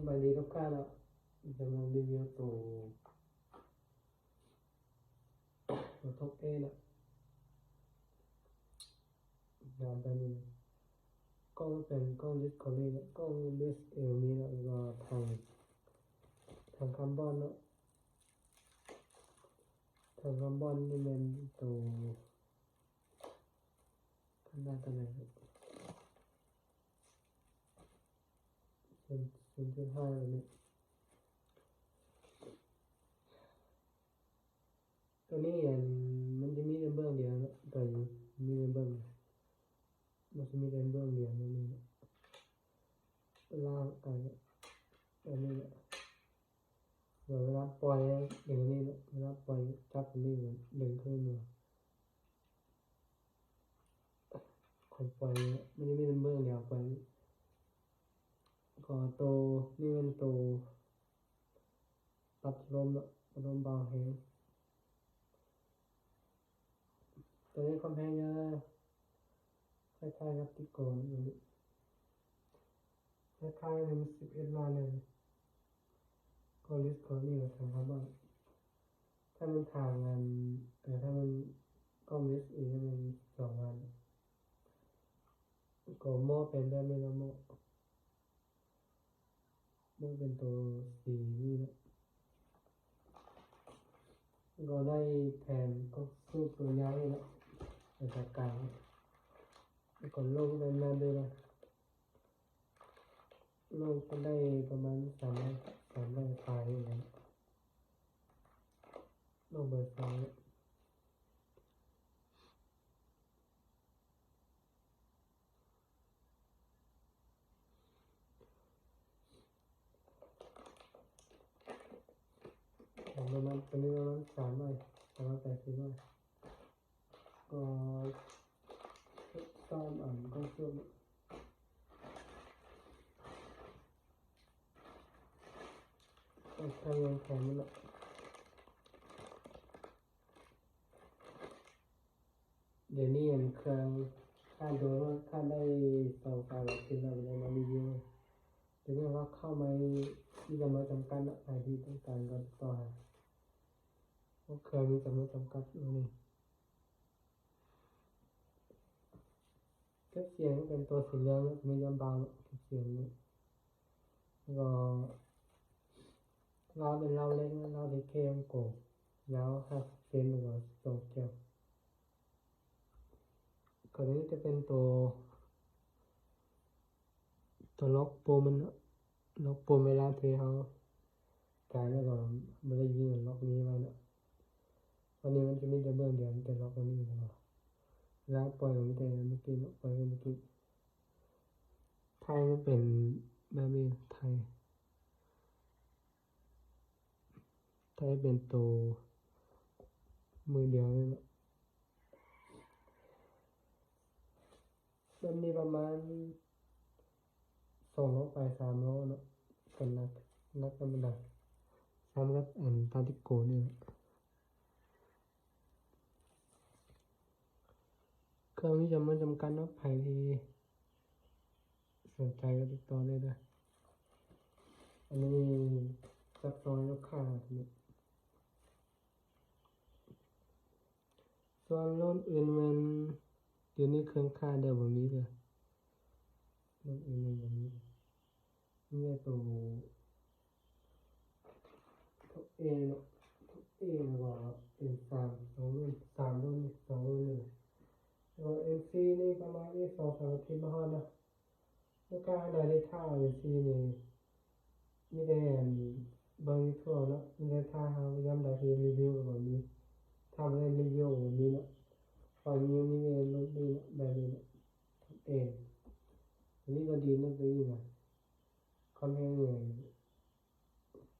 ສະບາຍດີທຸກທ່ານເນາະ, ກຳລັງຣີວິວໂຕ ໂຕທັອບເອເນາະ. ງານຕົວນີ້ ກ້ອງເປັນກ້ອງດິສໂກເລເນາະ, ກ້ອງເບສເອວມີເນາະ, ແລ້ວກໍຖັງ ຖັງຄາບອນເນາະ, ຖັງຄາບອນນີ້ແມ່ນໂຕ ຂະໜາດເທົ່າໃດ? ສູນ ສູນຈຸດຫ້າແບບນີ້. ຕົວນີ້ ອັນ ມັນຈະມີແຕ່ເບື້ອງດຽວເນາະ, ຕົວນີ້ມີແຕ່ເບື້ອງ ມັນຈະມີແຕ່ເບື້ອງດຽວແບບນີ້ເນາະ. ລາກໄປແບບນີ້ເນາະ, ເວລາປ່ອຍ ຢ່າງນີ້ເນາະ, ເວລາປ່ອຍຈັບອັນນີ້ ແລ້ວດຶງຂຶ້ນມາ. ຂ້ອຍປ່ອຍ ມັນຈະມີແຕ່ເບື້ອງດຽວໄປ. ກໍໂຕນີ້ແມ່ນໂຕປັດລົມເນາະ, ປັດລົມເບົາແຮງ. ໂຕນີ້ຄວາມແຮງຍາວຄ້າຍໆກັບຕິໂກນ ຄ້າຍໆກັນ ສິບເອັດລ້ານເລີຍ. ກໍລິດ ກໍນີ້ກໍທາງຄາບອນ ຖ້າແມ່ນທາງອັນ ເອີ ຖ້າແມ່ນກ້ອງເບສເອ ແມ່ນສອງລ້ານ. ກໍໝໍ້ເປັນແບບນີ້ລະ ໝໍ້ ໝໍ້ເປັນໂຕສີນີ້ເນາະ. ກໍໄດ້ແຜ່ນກັອກສູບໂຕໃຫຍ່ເນາະ ໃນສາຍກາງ ກໍລົງໄປແມ່ນເລີຍນະ. ລົງໄປໄດ້ປະມານສາມຮ້ອຍ ສາມຮ້ອຍປາຍນີ້ແຫຼະ, ລົງເບີສອງ. ປະມານ ຕົວນີ້ປະມານສາມຮ້ອຍ ສາມຮ້ອຍແປດສິບ. ກໍຊອມອັນກໍຊຸມ ເອົາເຄື່ອງວາງແຜນມັນເນາະ. ດຽວນີ້ອັນເຄື່ອງຂາດໂດນ ຂາດໄດ້ສອງສາມອາທິດແລ້ວ ບໍ່ໄດ້ມາຣີວິວ. ເປັນຫຍັງວ່າເຂົ້າມາມີຈຳນວນຈຳກັດເນາະ, ໃຜທີ່ຕ້ອງການກໍຕິດຕໍ່ຫາ. ເຄື່ອງມີຈຳນວນຈຳກັດຢູ່ນີ້. ເກັບສຽງເປັນຕົວສີເຫຼືອງເນາະ, ມີລຳບາງເກັບສຽງນີ້. ແລ້ວກໍລາວເປັນລາວເຫຼັກເນາະ, ລາວທີ່ເຄມໂກ ຍາວຫ້າສິບເຊັນ ແລ້ວກໍສອງແກ້ວ. ກໍນີ້ຈະເປັນຕົວ ຕົວລັອກປຸ່ມມັນເນາະ, ລັອກປຸ່ມເວລາທີ່ເຮົາກາງແລ້ວກໍບໍ່ໄດ້ຍິງລັອກນີ້ໄວ້ເນາະ. ຕອນນີ້ມັນຈະມີແຕ່ເບື້ອງດຽວ, ມີແຕ່ລັອກອັນນີ້ເນາະ. ເວລາປ່ອຍກໍມີແຕ່ເມື່ອກີ້ເນາະ, ປ່ອຍເມື່ອກີ້. ໄທມັນເປັນແບບນີ້, ໄທ ໄທເປັນໂຕມືດຽວນີ້ເນາະ. ແບບນີ້ປະມານສອງໂລປາຍ ສາມໂລເນາະ, ກໍໜັກ ໜັກທຳມະດາ ສ່ຳກັບອັນຕາຕິໂກນີ້ແຫຼະ. ເຄື່ອງມີຈຳນວນຈຳກັດເນາະ, ໃຜທີ່ສົນໃຈກໍຕິດຕໍ່ໄດ້ເດີ. ອັນນີ້ຈັດສົ່ງໃຫ້ລູກຄ້າເທົ່ານັ້ນ. ສ່ວນລຸ້ນອື່ນແມ່ນ ດຽວນີ້ເຄື່ອງຄ້າຍແລ້ວ ບໍ່ມີເດີ. ລຸ້ນອື່ນແມ່ນບໍ່ມີ, ມີແຕ່ໂຕ ໂຕເອເນາະ, ໂຕເອ ແລ້ວກໍເອັມສາມ ສອງລຸ້ນ ສາມລຸ້ນ ສອງລຸ້ນນີ້. ແລ້ວກໍເອັມສີ່ນີ້ປະມານອີກສອງສາມອາທິດມາຮອດນະ. ລູກຄ້າທ່ານໃດທີ່ຖ້າເອັມສີ່ນີ້ ມີແຕ່ອັນເບິ່ງຢູທູບເນາະ, ມີແຕ່ຖ້າເຮົາ ຍາມໃດທີ່ຣີວິວກໍບໍ່ມີ ຖ້າບໍ່ໄດ້ຣີວິວກໍບໍ່ມີເນາະ. ເພາະມີ ມີແຕ່ລຸ້ນນີ້ເນາະ, ແບບນີ້ເນາະ, ເອ ອັນນີ້ກໍດີເນາະ, ຕົວນີ້ນະ ຄອນແຮງ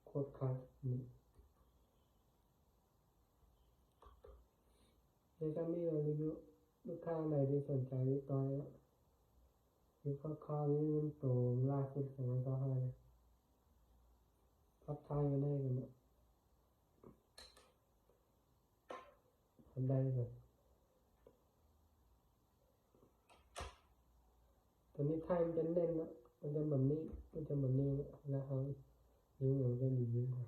ໂຄດຄັກນີ້. ໃນຊ່ຳນີ້ກໍຣີວິວ, ລູກຄ້າທ່ານໃດທີ່ສົນໃຈຕິດຕໍ່ໄດ້ເນາະ. ຄລິບຄາວໆນີ້ມັນໂຕລ່າສຸດຂອງເຮົາເທົ່ານັ້ນ, ທັກທາຍກັນໄດ້ກັນເນາະ. ທຳໄດ້ເນາະ. ຕົວນີ້ໄທມັນຈະແໜ້ນເນາະ, ມັນຈະແບບນີ້ ມັນຈະແບບນີ້ ແລ້ວເຮົາຍິງເອົາຈະດີຍິງກວ່າ.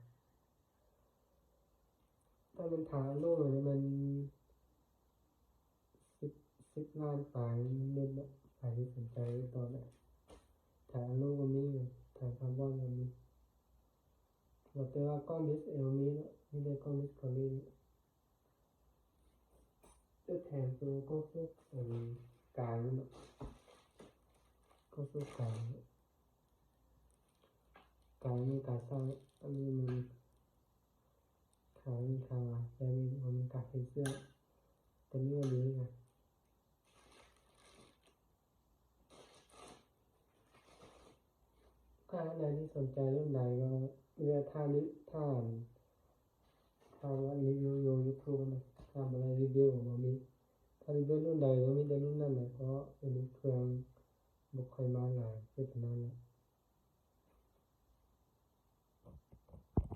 ຖ້າແມ່ນຖານອາໂລນີ້ແມ່ນສິບ ສິບລ້ານປາຍເມັດເນາະ ໃຜທີ່ສົນໃຈຕິດຕໍ່ໄດ້. ຖານອາໂລກໍມີ ຖານຄາບອນກໍມີ ແຕ່ວ່າກ້ອງດີເອັສແອລມີເນາະ ມີແຕ່ກ້ອງດິສຄັຟເວີຣີ ຈະແຖມໂຕກ້ອງໂຟກັສອັນກາງເນາະ ກ້ອງໂຟກັສກາງ ກາງນີ້ກາງຊ້າຍ ອັນນີ້ມັນຂາງນີ້ຂາງຫຼັງ ແຕ່ນີ້ມັນກາງເປັນເຊື່ອງ ຕົວນີ້ກໍດີນະ. ຖ້າໃຜທີ່ສົນໃຈລຸ້ນໃດກໍເລືອກ ຖ້າ ຖ້າ ຖ້າວ່າຣີວິວຢູ່ຢູທູບນະ ຖ້າບໍ່ໄດ້ຣີວິວກໍບໍ່ມີ ຖ້າຣີວິວລຸ້ນໃດກໍມີແຕ່ລຸ້ນນັ້ນແຫຼະ ເພາະເປັນເຄື່ອງບໍ່ຄ່ອຍມາຫຼາຍຄືຕົວນັ້ນແຫຼະ.